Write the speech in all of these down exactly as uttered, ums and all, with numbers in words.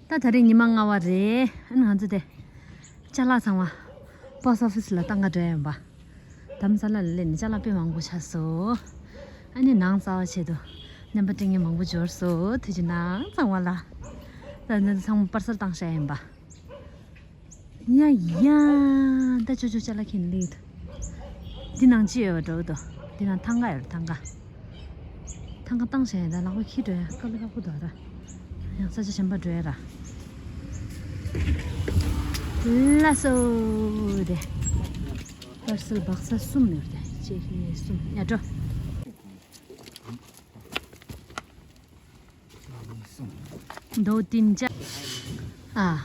ད་ད་རེས་ཉི་མ་ལྔ་པ་རེད། ཨ་ནི་ང་ཚོ་དེ་ཅ་ལག་ཚང་མ་པོ་སི་ཊི་ཨོ་ཕི་སི་ལ་གཏང་ག་འགྲོ་ཡ་ཡིན་པ། དྷ་རམ་ས་ལ་ལ་སླེབས་ནས་ཅ་ལག་དཔེ་མང་པོ་ཆགས་སོང་། ཨ་ནི་ནང་རྩ་བ་ཆེད་དུ་རྣམ་པ་སྤྲིན་ངན་མང་པོ་འབྱོར་སོང་། ཐུགས་རྗེ་གནང་ཚང་མ་ལ། ད་ང་ཚོ་ཚང་མ་པར་སལ་བཏང་བཞག་ཡིན་པ། ཡ་ཡ། ད་ཅོ་ཅོ་ཅ་ལག་འཁྱེར་སླེབས་འདུག་འདི་ནང་ཅི་ཡོད་པ་འགྲོ་འདུག་འདི་ནང་ཐང་ག་ཡོད་རེད། ཐང་ག་ཐང་ག་བཏང་བྱས་ཡིན་ད། ལག་པ་འཁྱེར་འགྲོ་ཡ་དཀའ་ལས་ཁག་པོ་འདུག་ར། ཡང་ས་ཆ་གཞན་པ་འགྲོ་ཡ་ར། ལགས་སོ། དེ་པར་སལ་སྦག་ས་གསུམ་ཡོད་རེད། གཅིག་གཉིས་གསུམ། ཡ་འགྲོ། མདོ་དིན་ཅ། ཨ།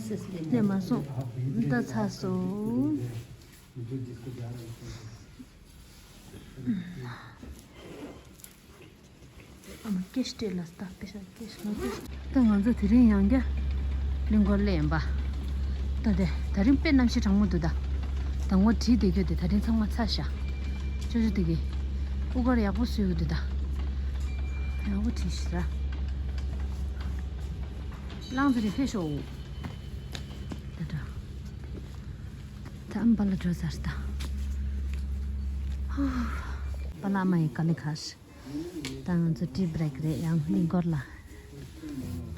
སླེབས་མ་སོང་། ད་ཚར་སོང་། ཨ་མ་ཀེ་ཤ་སྤྲད་ལ་སྟབས་པེ་ཤ་ཀེ་ཤ་ང་ཀེ་ཤ། ད་ང་ཚོ་དེ་རིང་ཡང་བསྐྱར་གླིང་སྐོར་སླེབས་ཡིན་པ། ད་དེ་ད་རིང་དཔེ་གནམ་གཤིས་གྲང་མོ་འདུག་ད་དང་པོ་བྲིས་བསྡད་རྒྱུ་དེ་ད་རིང་ཚང་མ་ཚར་ཤག་ཅོ་ཅོ་དེ་གིས་དབུ་དཀར་ཡག་པོ་བཟོས་ཡོད་འདུག་ད་ཡག་པོ་བྲིས་ཤག་ར། རླངས་ཚེ་རིང་ཕེབས་ཤོག་ད་འདྲ། ད་ཨམ་པ་ལ་འགྲོ་ཚར་ད། ཧུ། པ་ལགས་མ་ཡི་དཀའ་ལས་ཁག་ད་ང་ཚོ་ཏི་བྷི་རེག་རེད། ཡང་གླིང་སྐོར་ལ།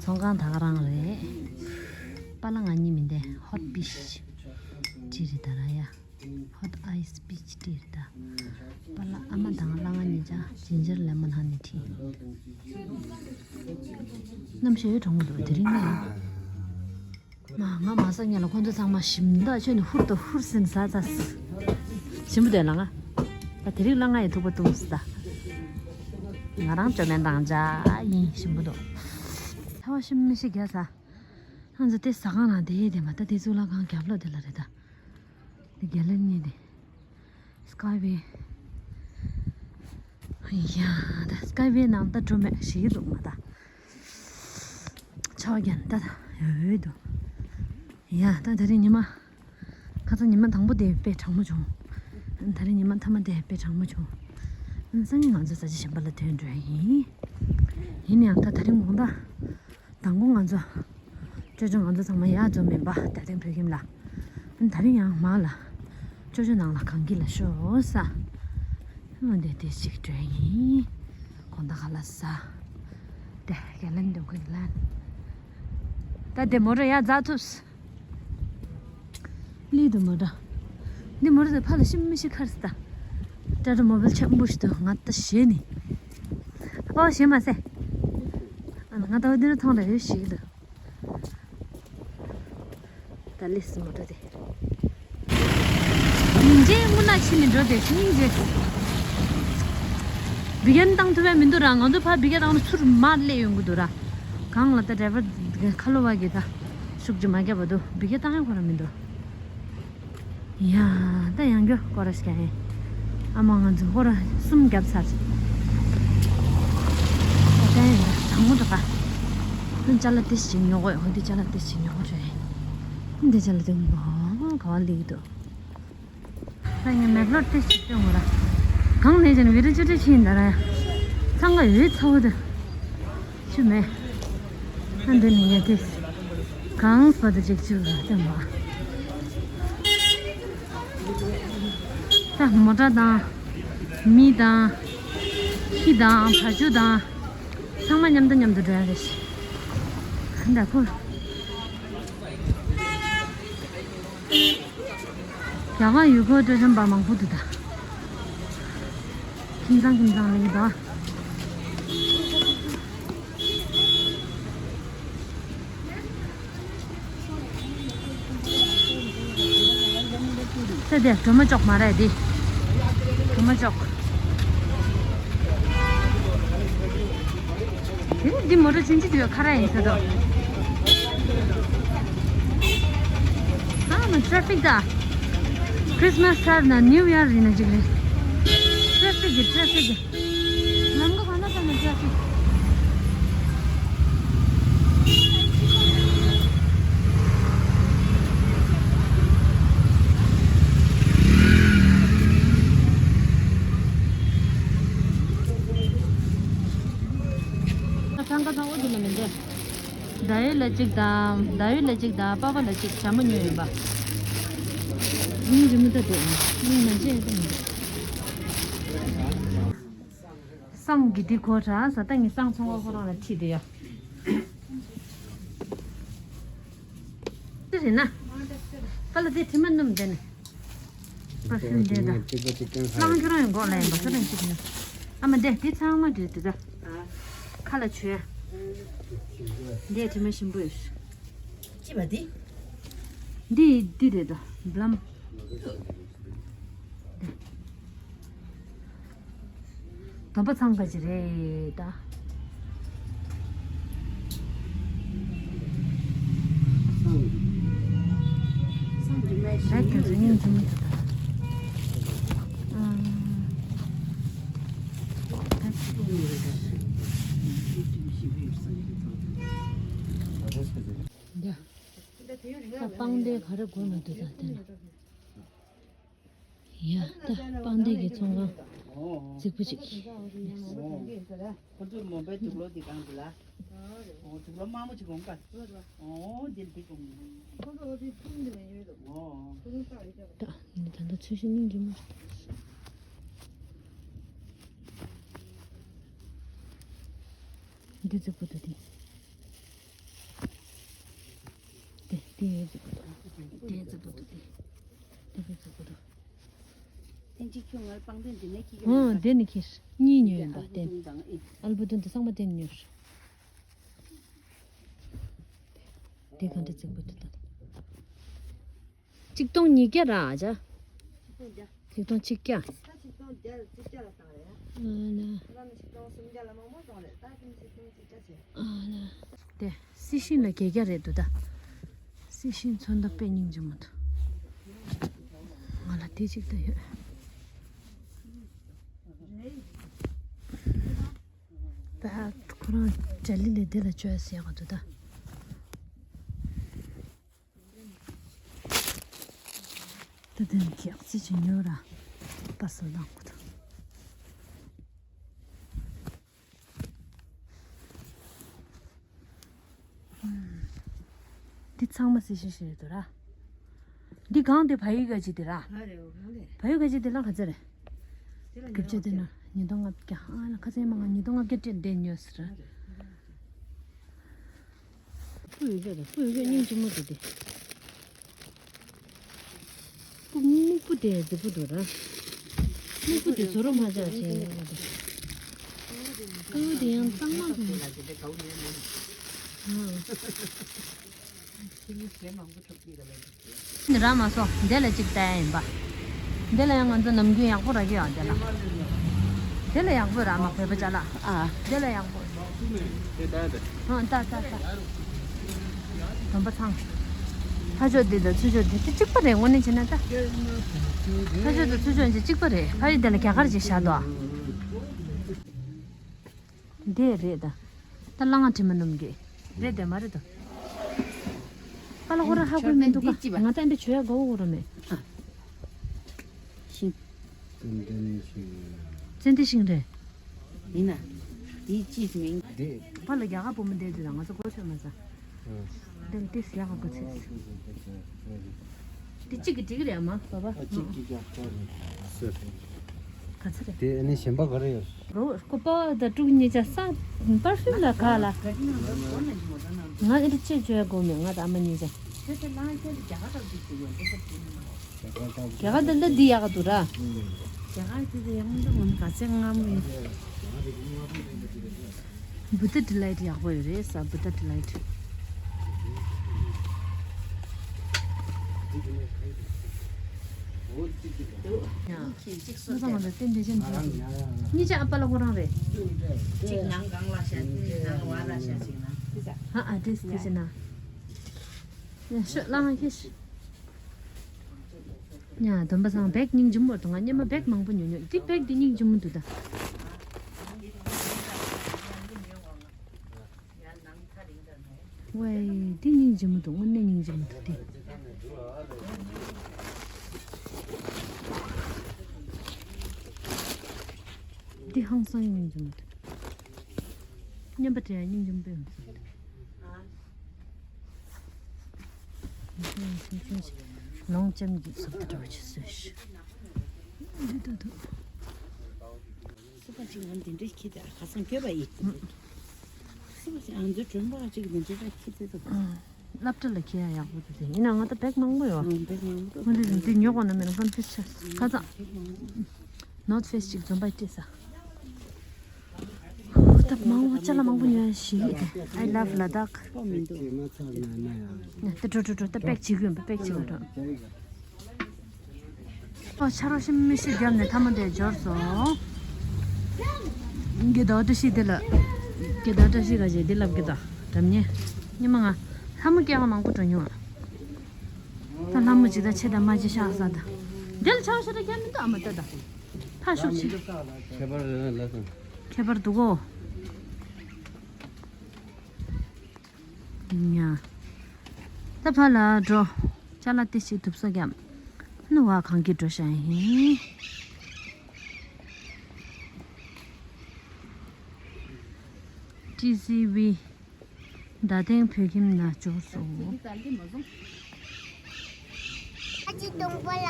ཚོང་ཁང་ད་ག་རང་རེད། པ་ལགས་ང་གཉིས་མི་འདུག་ཧོ་ཊི་པི་ཤི་ཊི་རེད་ད་ར་ཡ། ཧོ་ཊི་ཨའི་སི་པི་ཆི་ཊི་རེད་ད། པ་ལགས་ཨ་མ་དང་ལ་ང་གཉིས་ཅག་ཇིན་ཇར་ལེ་མོན་ཧ་ནི་ཊི། གནམ་གཤིས་གྲང་མོ་འདུག་དེ་རིང་ནས། མ་ང་མ་ཟ་ཉལ་ལ་ཁོང་ཚོ་ཚང་མ་ཞིམ་འདག་མཆོད་ནས་ཧུར་ཐག་ཧུར་ཟིན་ཟ་ཟ། ཞིམ་པོ་འདུག་ལ་ང་། ད་དེ་རིང་ལ་ང་ཡི་ཐུག་པ་བཏུང་ཟ། ང་རང་བཅོས་མིན་དང་འཇའ་ཡིན་ཞིམ་པོ་འདུག་ཚ་བ་ཞིམ་མི་ཤི་རྒྱ་ཟ། ང་ཚོ་དེ་ཟ་ཁང་ལ་དེ་དེ་མ་ད་དེ་གཙུག་ལག་ཁང་རྒྱབ་ལོགས་དེ་ལ་རེད་ད། དེ་རྒྱ་ལ་གཉིས་དེ། སི་ཀའི་ཝེ། ཡ་ད་སི་ཀའི་ཝེ་ནང་ད་འགྲོ་མེད་ཞིག་འདུག་མ་ད། ཆོག་རྒྱན་ད་ད་ཡོད་འདུག་ཡ་ད་དེ་རིང་ཉི་མ། ཁ་སང་ཉི་མ་དང་པོ་དེ་དཔེ་གྲང་མོ་བྱུང་། དེ་རིང་ཉི་མ་མཐའ་མ་དེ་དཔེ་གྲང་མོ་བྱུང་། སང་ཉིན་ང་ཚོ་ས་ཆ་གཞན་པ་ལ་ཐོན་འགྲོ་ཡ་ཡིན། ཡིན་ཡང་ད་དེ་རིང་དགོང་དག་དང་པོ་ང་ཚོ། ཅོ་ཅོ་ང་ཚོ་ཚང་མ་ཡར་འཛོམས་མིན་པ་ད་ཐེངས་བོད་ཁྱིམ་ལ། ད་རིང་ཡང་མར་ལ། ཅོ་ཅོ་ནང་ལ་གངས་སྐྱིད་ལ་ཤོག་ས། འོ་འདི་དེ་ཞིག་འགྲོ་ཡིན། དགོང་དག་ག་ལ་ས། དེ་ག་ལན་འདོན་གི་ལན། ད་དེ་མོ་ར་ཡར་འཛེག་ཐུབ། ལི་དུ་མོ་ར། འདི་མོ་ར་དེ་ཕ་ལ་ཤི་མི་ཤི་ཁར་སི་ད། ཊ་ཊ་མོ་བེལ་ཆེན་པོ་ཞིག་ཏུ་ང་ད་ཞེ་ནི། ཨོ་ཞེ་མ་སེ། ང་ད་འོ་འདི་རུ་མཐོང་ར་ཡོད་ཞིག་ལ། ད་ལིས་མོ་ཊ་དེ། སྙིང་རྗེ་དངོས་གནས་ཕྱི་ནས་འགྲོ་དེ་སྙིང་རྗེ། བི་གན་བཏང་ཐུབ་ཡ་མི་འདུག་ར། ང་ཚོ་ཕར་བི་གན་བཏང་ན་ཚུར་མར་སླེབས་ཡོང་གི་འདུག་ར། གང་ལ་ད་ཌ་རའི་ཝར་ཁ་ལོ་བ་གི་ད་ཤུགས་ཀྱིས་མ་བརྒྱབ་པ་འདུག་བི་གན་བཏང་ཡ་ཁོ་ར་མི་འདུག་ཡ་ད་ཡང་རྒྱུ་སྐོར་ར་ཞིག་ཡིན། ཨ་མ་ང་ཚོ་སྐོར་ར་གསུམ་བརྒྱབ་ཚར། ད་ཡང་གྲང་མོ་འདུག་ག་ཅ་ལག་དེ་ཞིག་ཉོ་དགོས། འོ་འདི་ཅ་ལག་དེ་ཞིག་ཉོ་དགོས་རེད། འདི་ཅ་ལག་དེ་ངོ་ག་བ་ལེགས་འདུག་ད་ངས་མེག་ལོར་དེ་ཞིག་སྟོན་དགོས་ར། གང་ནས་ཀྱང་བི་རི་ཅུ་ཏི་ཕྱིན་ད་ར་ཡ། ཚང་ག་ཡོད་ཚ་བོ་དེ། ཆུ་མེད། ཨ་འདི་ནི་ཡ་དེ། གང་སྤ་དུ་ཅིག་ཆུ་ལ་སྟོན་པ། ད་མོ་ཊ་དང་། མི་དང་། ཁྱི་དང་བ་ཕྱུགས་དང་། ཚང་མ་མཉམ་དུ་མཉམ་དུ་འགྲོ་ཡ་རེད། འདྲ་པོ། རྒྱ་གར་ཡུལ་སྐོར་སྤྲོ་འཆམ་པ་མང་པོ་འདུག་ད། ཁྱིམ་ཚང་ཁྱིམ་ཚང་ལ་ཡིན་པ། ཚེ་འདི་སྒྲོལ་མ་ཅོག་མ་རེད་འདི། སྒྲོལ་མ་ཅོག་དེ་ནི་འདི་མོ་ཊ་ཆུང་ཆུང་དུ་ཡོད་ཁ་ར་ཡིན་ས་དོ། ཨ་མ་ཊ་རེ་ཕིག་ད། ཁྲིས་མ་སི་ཚར་ན་ནིའུ་ཡར་ཡིན་ན་ཅིག་རེད། ཊ་རེ་ཕིག་གི་ཊ་རེ་ཕིག་གི། ལམ་ཁ་གང་ན་ས་ན་ཊ་རེ་ཕིག་ཁ་ཚང་འོ་དེ་ལ་མི་འདྲ། ཟླ་འོད་ལ་གཅིག་དང་ཟླ་འོད་ལ་གཅིག་དང་པགས་པ་ལ་གཅིག་ཇ་མ་ཉོས་ཡོད་པ། སྙིང་རྗེ་མོ་ད་དེ་སྙིང་ན་བཅད་དེ་མི་འདུག་སང་གི་དེ་གོ་དྲ་ས་ཏང་གི་སང་ཚོང་བ་ཁོ་རང་ལ་ཁྲིད་དེ་ཡ། དེ་རེད་ན། ཁ་ལ་དེ་དྲི་མ་སྣུམ་དེ་ནི། པར་ཕིའུམ་དེ་དང་། གླང་ཁྱོད་རང་ཡང་འགོག་ལ་ཡིན་པ་ཁྱོད་རང་ཅིག་ནི། ཨ་མ་འདྲེ་དེ་ཚང་མ་འདྲེ་དེ་ད། ཁ་ལ་བྱོས། འདི་དྲི་མ་ཞིམ་པོ་ཡོད། ཅི་བ་འདི། འདི་འདི་རེད་ད་བླམ། སྡོམ་པ་ཚང་ག་ཅི་རེད་ད། ད་དེ་ཚོ་སྙིང་རྗེ་མོ་ད། ད་སྤང་སྡེ་ག་རེ་དགོས་མི་འདུག་ད་དེ་ན། ཡ་ད་སྤང་སྡེ་གི་ཚོང་ཁང་རྫིག་པོ་ཅིག་ཁོ་ཚོས་མོན་པའི་དུག་ལོག་འདི་གང་འདི་ལ། ཨོ་དུག་ལོག་དམར་མོ་ཅིག་གོང་ཀ། ཨོ་འདི་འདི་གོང་། ཁོ་ཚོ་འོ་དེ་ཕུང་འདི་ལ་ཡོད་དོ། ཨོ་ཁོ་ཚོ་ས་རེད་ཀྱང་། ད་ནི་ད་ལྟ་ཚོས་ཤིང་སྙིང་རྗེ་མོ། འདི་རྫིག་པོ་འདུག་འདི། དེ་དེ་ཡོད་ཟེར་གོ་འདུག་དེ་ཡོད་ཟེར་གོ་འདུག་དེ་དེ་ཡོད་ཟེར་གོ་འདུག་ཐེངས་གཅིག་ཁྱོད་ང་ལ་པང་གདན་འདི་ནས་ཁྱི་ཨོ་དེ་ནི་ཁྱི་གཉིས་ཉོས་ཡིན་པ་དེ། ཨལ་བུ་དོན་དུ་ཚང་མ་དེ་ནི་ཉོས། དེ་གང་འདྲ་རྫིག་པོ་འདུག་ད། ཆིག་སྟོང་ཉིས་བརྒྱ་ར་ཨ་ཅག་ཆིག་སྟོང་ཆིག་བརྒྱ། ད་ཆིག་སྟོང་བརྒྱ་ཆིག་བརྒྱ་ལ་བཏང་རེད། ཨ་ལ། ད་ནི་ཆིག་སྟོང་སུམ་བརྒྱ་ལ་མང་པོ་བཏང་རེད། ད་དེ་ནི་ཆིག་སྟོང་ཆིག་བརྒྱ་བྱས། ཨ་ལ། དེ་སི་ཤིན་ལ་བརྒྱད་བརྒྱ་རེད་འདུག་ད། སི་ཤིན་ཚོན་མདོག་དཔེ་སྙིང་རྗེ་མོ་འདུག་ང་ལ་དེ་གཅིག་ད་ཡོད། ད་ཁོ་རང་ཇ་ལི་ལས་དེ་ལ་བཅོས་ཟེར་ཡག་འདུག་ད། ད་དེ་ནི་ཁྱེད་རྩིས་ཀྱི་ཉོ་ར་པ་སེལ་དང་གོ་ད། འདི་ཚང་མ་སི་ཤིན་ཞིག་རེད་འདུག་ར། འདི་གང་དེ་བ་ཡུ་ག་ཅི་དེ་ར། བ་ཡུ་ག་ཅི་དེ་ལ་ག་ཚོད་རེད། རྒྱུ་ཆ་དེ་ན་ཉིས་སྟོང་ལྔ་བརྒྱ་ཨ་ན་ཁ་ཚན་མ་ང་ཉིས་སྟོང་ལྔ་བརྒྱ་སྤྲད་འདི་ཉོས་ཟེར། སྤུ་ཡོད་པས་ད་སྤུ་ཡོད་པས་སྙིང་རྗེ་མོ་འདུག་དེ། སྤུ་སྨུག་པོ་དེ་རྫིག་པོ་འདུག་ར། སྨུག་པོ་དེ་བཟོ་རོགས་མ་བྱ་བྱས་ཡོད་པ་དེ། སྤུ་དེ་ཡང་གཙང་མ་འདུག་འདི་ར་མ་སོ་འདི་ལ་གཅིག་བལྟ་ཡ་ཡིན་པ། འདི་ལ་ཡང་ང་ཚོ་ནམ་རྒྱུན་ཡག་པོ་རག་གི་ཡོད་འདི་ལ། འདི་ལ་ཡག་པོ་ར་མ་བོད་པ་ཅ་ལག་ཨ་འདི་ལ་ཡག་པོ། ཨ་ད་ད་ད། སྡོམ་པ་ཚང་། ཕ་ཕྱོགས་འདི་དང་ཚུར་ཕྱོགས་འདི་དེ་གཅིག་པ་རེད་དངོས་གནས་བྱས་ན་ད། ཕ་ཕྱོགས་དང་ཚུར་ཕྱོགས་འདི་གཅིག་པ་རེད། ཕ་ཡུལ་འདི་ལ་རྒྱ་གར་ཅིག་བཞག་འདུག་ཨ། འདི་རེད་ད། ད་གླང་ང་དྲི་མ་སྣུམ་གྱི། རེད་དེ་མ་རེད་དོ། པ་ལ་ཧོ་ར་ཧ་གོ་མི་འདུག་ག་ང་ད་འདི་བྱོས་གོ་ཧོ་ར་མེད། ཤིང་། ཙན་དན་ཤིང་རེད། ཡིན་ན། འདི་ཅིས་མིང་། པ་ལ་རྒྱ་གར་བུ་མོ་འདི་འདི་ལ་ང་ཚོ་གོ་ཆོད་མ་ཟ། འདི་ལ་ཏིས་ཡག་ག་གོ་ཆོད། འདི་གཅིག་གི་འགྲིག་རེད་མ་པ་པ། ཨ་གཅིག་གཅིག་ཀྱང་ཁོ་རེད། ག་ཚ་རེད། དེ་ཨ་ནི་གཞན་པ་ག་རེ་ཡོད། རོ་ཀོ་པ་ད་དྲུག་ཉེ་ཆ་ས་པར་ཕིའུམ་ལ་ག་ལ། ང་ཨེ་འདྲ་ཅེས་བྱོས་དགོས་མེད་ང་ད་ཨ་མ་ཉེ་ཆ། རྒྱ་གར་ད་ལ་འདི་ཡག་ག་འདུག་ར། རྒྱ་གར་དེ་དེ་ཡག་མི་འདུག་ང་ག་ཚད་སྔ་མོ་ཡིན། བུ་ཏ་ཌི་ལའིཊ་ཡག་པོ་ཡོད་རེད་ས་བུ་ཏ་ཌི་ལའིཊ། ཡང་། ཁོ་ཚང་མ་ལ་ཏན་ཏན་ཅན་ཚང་། གཉིས་ཆ་ཨ་པ་ལ་ཁོ་རང་རེད། གཅིག་ནང་གང་ལ་བཞག་གཅིག་ནང་བར་ལ་བཞག་གཅིག་ན། ཧ་ཨ་ཏིས་ཏིས་ན། ཡ་ཤོད་ལ་ང་ཁྱེར། ཡ་སྡོམ་པ་སང་བེག་སྙིང་རྗེ་མོ་འདུག་ང་སྔོན་མ་བེག་མང་པོ་ཉོས་ཉོས་འདི་བེག་འདི་སྙིང་རྗེ་མོ་འདུག་ད། ཝེ་འདི་སྙིང་རྗེ་མོ་འདུག་དངོས་གནས་སྙིང་རྗེ་མོ་འདུག་འདི། འདི་ཧང་སང་སྙིང་རྗེ་མོ་འདུག་སྙན་པ་དེ་ཡང་སྙིང་རྗེ་མོ་དཔེ་མི་སྲིད། ལོང་ལྕམ་གྱི་སོབ་ཏུ་འགྲོ་ཆུ་བཟོས་ཤིག་འདི་ལྟ་དུ། སུ་པ་ཅིག་ང་འདི་འདྲའི་ཁྱི་དེ་ཁ་སང་སྐྱོད་པ་ཡིན། སུ་པ་ཅིག་ང་ཚོའི་མགྲོན་པོ་ཅིག་འདི་འདྲའི་ཁྱི་དེ་དུ། སློབ་གྲྭ་ལ་ཁྱི་ཡང་ཡག་པོ་འདུག་དེ་ཡིན་ན་ང་ད་བེག་མང་པོ་ཡོད། ང་འདི་འདི་ཉོ་དགོས་ན་མེད་ན་ཀོན་ཕིས་ཆགས་ཁ་སང་། North Face ཅིག་འཛོམས་པ་སྤྲད་ས། ད་མང་པོ་ཅ་ལག་མང་པོ་ཉོ་ཡ་ཞིག་I love Ladakh། ད་འགྲོ་འགྲོ་འགྲོ་ད་པེག་བྱེད་ཀྱི་ཡོད་པ་པེག་བྱེད་ཀྱི་འགྲོ། ཨོ་ཆ་རོགས་ཤི་མི་ཤི་རྒྱབ་ནས་ཐ་མ་དེ་འབྱོར་སོང་། དགེ་ཟླ་བཀྲ་ཤིས་དེ་ལ། དགེ་ཟླ་བཀྲ་ཤིས་ག་ཞེ་འདི་ལབ་ཀྱི་ད། འགྲམ་ཉེ། ཉི་མ་ང་། ལྷ་མོ་སྐྱེ་བ་མང་པོ་འགྲོ་མྱོང་ཨ། ད་ལྷ་མོ་ཇི་ལྟར་ཆེ་དང་མ་ཇི་ཤ་ས་ད། འདི་ལ་ཆ་བ་ཤ་ད་ཁྱད་མི་འདུག་ཨ་མ་ད་ད། ཕ་ཤོག་ཆེ། ཁྱད་པར་ལ་སོང་། ཁྱད་པར་འདུག་གོ། ཉ། ད་ཕ་ལ་འགྲོ། ཅ་ལག་ཏི་ཞིག་ཐུབ་སོ་རྒྱབ། ནུ་བ་གང་གི་འགྲོ་ཤ་ཡིན། ཊི་སི་ཝི། ད་ཐེངས་བོད་ཁྱིམ་ན་འབྱོར་སོང་། ཨ་ཅེ་གདོང་པ་ལ་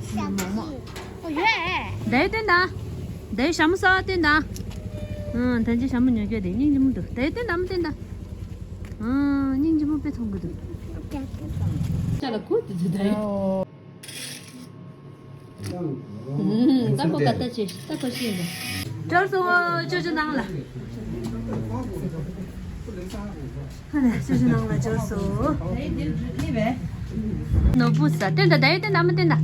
ཞབས་ཕྱི། ཨོ་ཡོད། ད་ཡོད་སྟོན་དང་། ད་ཡོད་ཞྭ་མོ་གསར་པ་སྟོན་དང་། ཨང་ད་ཅི་ཞྭ་མོ་ཉོ་རྒྱུ་དེ་སྙིང་རྗེ་མོ་འདུག་ད་ཡོད་སྟོན་དང་མ་སྟོན་དང་། ཨང་སྙིང་རྗེ་མོ་དཔེ་མཐོང་གི་འདུག་ཅ་ལག་ཁུ་དེ་ཚོ་ད་ཡོད། ད་ཁོ་ཀ་ཏ་ཆེ་ད་ཁོ་ཤེས་འདུག་འབྱོར་སོང་། ཅོ་ཅོ་ནང་ལ། ཅོ་ཅོ་ནང་ལ་འབྱོར་སོང་། ནོར་བུ་ས་སྟོན་ད་ད་ཡོད་སྟོན་ད་མ་སྟོན་ད།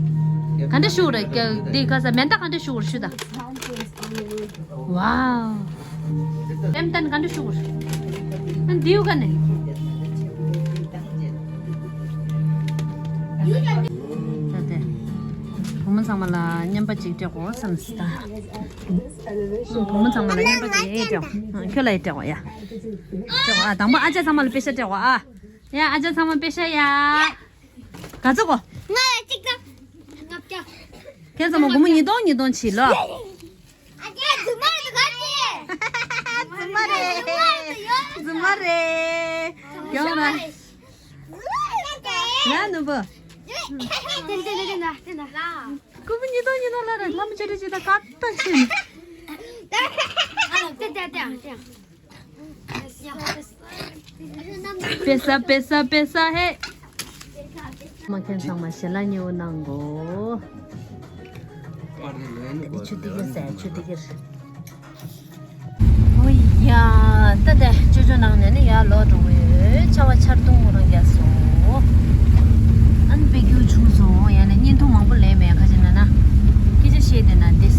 ག་འདྲ་ཞུ་རེད་འདི་ག་ས་མེ་མདའ་ག་འདྲ་ཞུ་རེད་ཞུ་ད། ཝའོ། ལེམ་ཏན་ག་འདྲ་ཞུ་རེད། ཨ་འདིའུ་ག་ནས། ད་དེ། བུ་མོ་ཚང་མ་ལ་རྔན་པ་གཅིག་སྤྲད་དགོས་བསམ་སི་ད། བུ་མོ་ཚང་མ་ལ་རྔན་པ་གཅིག་ཨེ་སྤྲད། ཁྱོད་ལ་ཨེ་སྤྲད་དགོས་ཡ། སྤྲད་དགོས་ཨ། དང་པོ་ཨ་ཅག་ཚང་མ་ལ་པེ་ཤ་སྤྲད་དགོས་ཨ། ཡ་ཨ་ཅག་ཚང་མ་པེ་ཤ་ཡ། ག་ཚོད་གོ། ང་ལ་གཅིག་དང་། ལྔ་བརྒྱ། ཁྱེད་ཚང་མ་སྒོར་མོ་ཉིས་སྟོང་ཉིས་སྟོང་བྱིས་ལོ། ཨ་ཅག་རྫུན་མ་རེད་ག་ཅི། རྫུན་མ་རེད། རྫུན་མ་རེད། ཡོང་ན། ཡ་ནུ་བོ། སྐུ་མི་ཉིས་སྟོང་ཉིས་སྟོང་ལ་རེད། ལྷ་མོ་ཆེ་རེ་ཆེ་ད་ཀ་ཏ་ཆེ། པེ་ས་པེ་ས་པེ་ས་ཧེ། མ་ཁྱེད་ཚང་མ་ཞལ་ལག་མཉེས་པོ་གནང་གོ། ཆུ་ཏི་གིར་ཟ་ཆུ་ཏི་གིར། ཨོ་ཡ། ད་ལྟ་ཅོ་ཅོ་ནང་ནས་ནི་ཡར་ལོག་འགྲོ་གི་ཡོད། ཆར་པ་ཆར་རྡུང་རང་རྒྱག་སོང་། ཨ་ནི་དཔེ་སྐྱིད་པོ་བྱུང་སོང་། ཡང་ན་བརྙན་ཐུང་མང་པོ་ལེན་མེད་ཁ་ཅིག་ན་ན། སྐད་ཆ་བཤད་བསྡད་ན་འདི་